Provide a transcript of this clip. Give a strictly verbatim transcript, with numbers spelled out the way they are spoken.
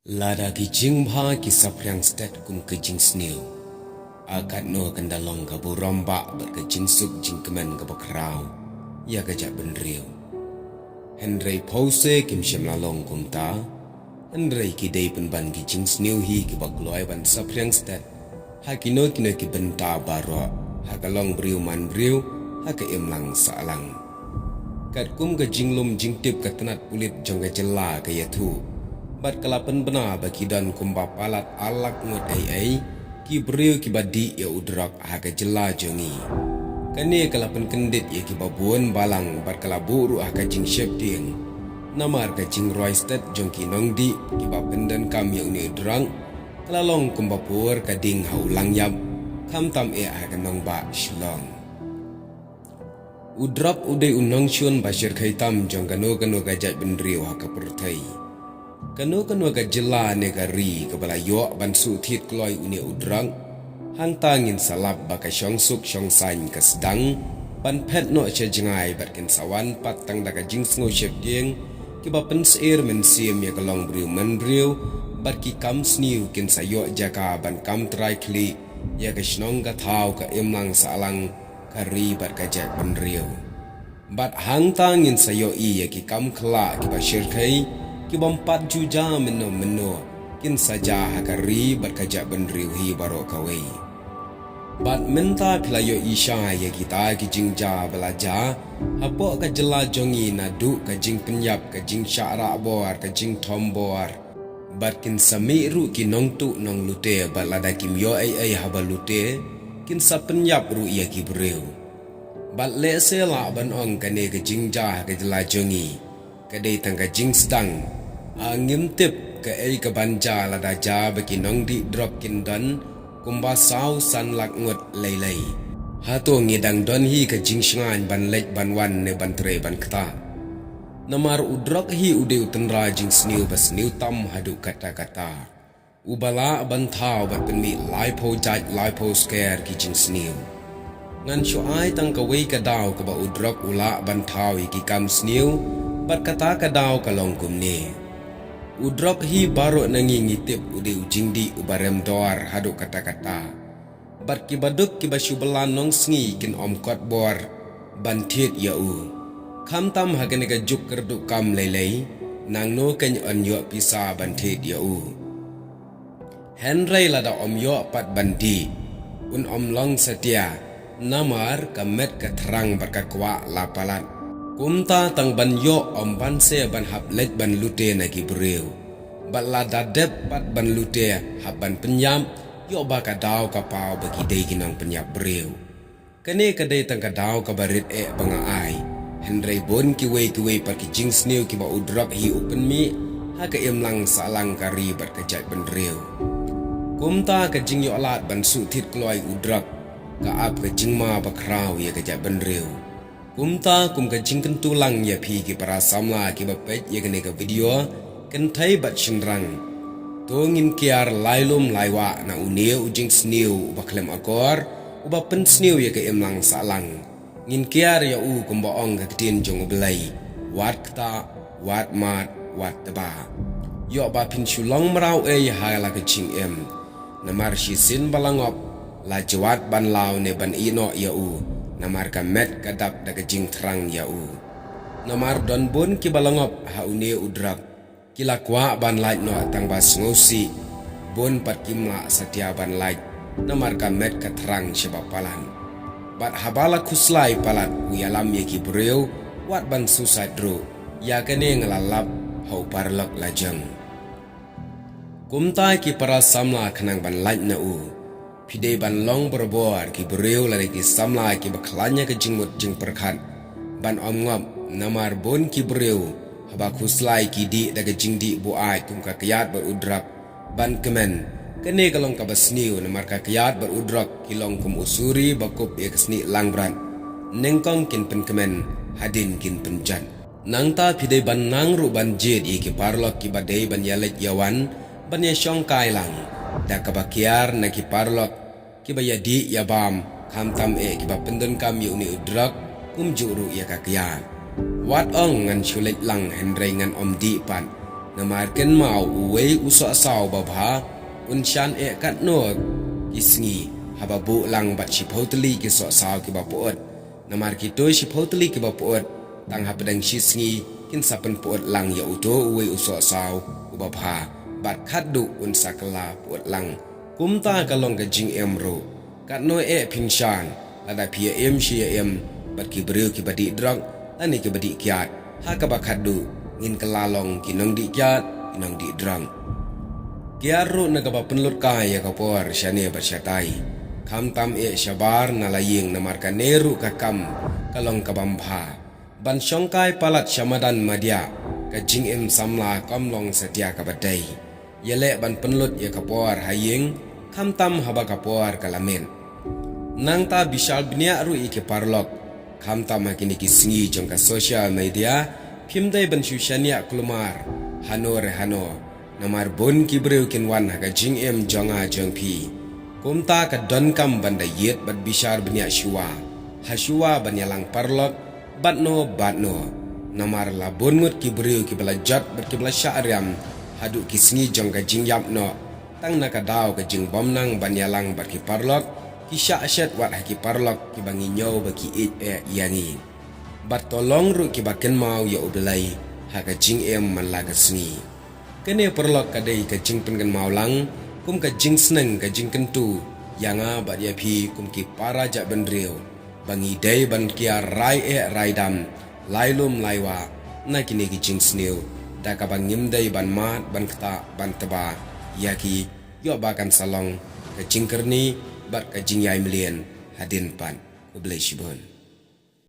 Lada ki jingbha ki saphriang stet kum ka jingsniew, a katno kan da long ka burom bah bad ka jingsuk jingkmen kaba khraw ïa ka jaitbynriew. Hynrei phewse kim shym la long kumta, hynrei ki dei pynban ki jingsniew hi kiba kloi ban saphriang stet ha kino kino ki bynta baroh, ha ka longbriew manbriew, ha ka imlang sahlang. Katkum ka jinglum jingtip ka tnat pulit jong ka jylla ka ïathuh bad ka la pynbna ba ki don kumba palat ar lak ngut eiei ki briew kiba dih ïa u drok ha ka jylla jong ngi. Kane ka la pynkyndit ïa kiba bun balang bad ka la buh ruh ha ka jingsheptieng. Namar ka jingroi stet jong ki nongdih kiba pyndonkam ïa une u drok ka la long kumba pur ka ding ha u langïap, khamtam eh ha ka nongbah Shillong. U drok u dei u nongshun ba shyrkhei tam jong kano kano ka jaitbynriew ha ka pyrthei. Kano kano ka jylla ne ka ri kaba la ïoh ban suhthied kloi une u drok, hangta ngin sa lap ba ka shongsuk shongsaiñ ka sdang ban phet noh sha jngai bad kin sa wan pat tang da ka jingsngew sheptieng kiba pynsyier mynsiem ïa ka longbriew manbriew, bad ki kam sniew kin sa ïoh jaka ban kam trai khlieh ïa ka shnong ka thaw ka imlang sahlang ka ri bad ka jaitbynriew. Bad hangta ngin sa ïohi ïa ki kam khyllah kiba shyrkhei kibym pat ju jia mynno mynno kin sa jia ha ka ri bad ka jaitbynriew hi baroh kawei. Bad mynta phi la ïohi shai ïa kita ki jingjia ba la jia hapoh ka jylla jong ngi, naduh ka jingpynïap, ka jingshah rah bor, ka jingthombor. Bad kin sa mih ruh ki nongtuh nonglute bad lada kim ïoh eiei haba lute kin sa pynïap ruh ïa ki briew. Bad lehse lah ban ong kane ka jingjia ha ka jylla jong ngi ka dei tang ka jingsdang. A ngim tip kaei kaban jia lada jia ba ki nongdih drok kin don kumba saw san lak ngut leilei. Hato ngi dang don hi ka jingshngaiñ ban leit ban wan ne ban trei ban ktah? Namar u drok hi u dei u tynrai jingsniew ba sniew tam haduh katta katta, uba lah ban thaw bad pynmih laiphew jait laiphew sker ki jingsniew. Ngan shu ai tang kawei ka daw kaba u drok u lah ban thaw ïa ki kam sniew, bad kata ka daw ka long kumne. U drok hi baroh na ngi ngi tip u dei u jingdih uba rem dor haduh katta katta. Bad kiba duk kiba shu bylla nongsngi kin ym kot bor ban thied ïa u. Khamtam ha kane ka juk kyrduh kam leilei, nangno kan yn ïoh pisa ban thied ïa u? Hynrei lada ym ïoh pat ban dih, un ym long satia, namar ka met ka thrang bad ka kwah la palat. Kumta tang ban ïoh ym banse ban hap leit ban lute na ki briew. Bad lada dep pat ban lute hap ban pynïap, ïoh ba ka daw ka paw ba ki dei ki nongpynïap briew. Kane ka dei tang ka daw kaba rit eh ba nga ai. Hynrei bun kiwei kiwei pat ki jingsniew kiba u drok hi u pynmih ha ka imlang sahlang ka ri bad ka jaitbynriew. Kumta ka jingïohlad ban suhthied kloi u drok ka ap ka jingma ba khraw ïa ka jaitbynriew. Kumta kum ka jingkyntu lang ïa phi ki para samla kiba peit ïa kane ka video, kynthei bad shynrang, to ngin kiar lai lum lai wah na une u jingsniew uba khlem akor, uba pynsniew ïa ka imlang sahlang. Ngin kiar ïa u kumba ong ka ktien jong U Blei: wat ktah, wat mad, wat tba. Ïoh ba phin shu long mraw ei ha la ka jingim. Namar shisien ba la ngop, la jwat ban law ne ban ïeh noh ïa u, namar ka met ka dap da ka jingthrang ïa u. Namar don bun kiba la ngop ha une u drok, ki la kwah ban lait noh tang ba sngewsih, bun pat kim lah satia ban lait, namar ka met ka thrang shaba palat. Bad haba la khuslai palat u ïalam ïa ki briew wat ban suicide ruh, ïa kane nga la lap ha u paralok lajong. Kumta ki para samla khnang ban lait na u, phi dei ban long borabor ki briew lane ki samla kiba khlaiñ ïa ka jingmut jingpyrkhat ban ym ngop, namar bun ki briew haba khuslai ki dih da ka jingdih buaid kum ka kyiad bad u drok ban kmen. Kane ka long kaba sniew, namar ka kyiad bad u drok ki long kum u suri ba kup ïa ka snieh langbrot. Nyngkong kin pynkmen, hadien kin pynjot. Nangta phi dei ban nang ruh ban jied ïa ki paralok kiba dei ban ïaleit ïawan, ban ïashongkai lang, da kaba kiar na ki paralok kiba ïadih ïabam, khamtam eh kiba pyndonkam ïa une u drok, kumjuh ruh ïa ka kyiad. Wat ong ngan shu leit lang hynrei ngan ym dih pat, Namar kynmaw, uwei u sohsaw babha un shan eh katno ki sngi, haba buh lang bad shiphew tylli ki sohsaw kiba pyut. Namar kito shiphew tylli kiba pyut, tang hapdeng shi sngi kin sa pynpyut lang ïa uto uwei u sohsaw uba bha, bad khatduh un sa kylla pyut lang. Kumta ka long ka jingim ruh. Katno eh phin shan, lada phi ïa im shi ïa im bad ki briew kiba dih drok lane kiba dih kiad, ha kaba khatduh ngin kylla long ki nongdih kiad, ki nongdih drok. Kiar ruh na kaba pynlut kai ïa ka por shane bad shatai, khamtam eh shabar na la ïing, namar kane ruh ka kam ka long kabym bha. Ban shongkai palat sha madan madiah, ka jingim samla kam long satia kaba dei. Ïaleh ban pynlut ïa ka por ha ïing, khamtam haba ka por ka la miet. Nangta bishar bniah ruh ïa ki paralok, khamtam ha kine ki sngi jong ka social media, phim dei ban shu shaniah kulmar hano re hano, namar bun ki briew kin wan ha ka jingim jong nga jong phi. Kumta ka donkam ban da ïit bad bishar bniah shuwa, ha shuwa ban ïalang paralok bad no bad no. Namar la bun ngut ki briew kiba la jot bad kiba la shah riam haduh ki sngi jong ka jingïap noh, tang na ka daw ka jingbymnang ban ïalang bad ki paralok, ki shah shet wat ha ki paralok kiba ngi ñiew ba ki ïeit eh ïa ngi. Bad to long ruh kiba kynmaw ïa U Blei ha ka jingim man la ka sngi. Kane paralok ka dei ka jingpynkynmaw lang, kum ka jingsneng ka jingkyntu ïa nga bad ïa phi kum ki para jaitbynriew, ba ngi dei ban kiar rai eh rai dam, lai lum lai wah na kine ki jingsniew, da kaba ngim dei ban mad ban ktah ban tba ïa ki, ïoh ba kan sa long ka jingkyrni bad ka jingïaimlien hadien pat. Khublei shibun.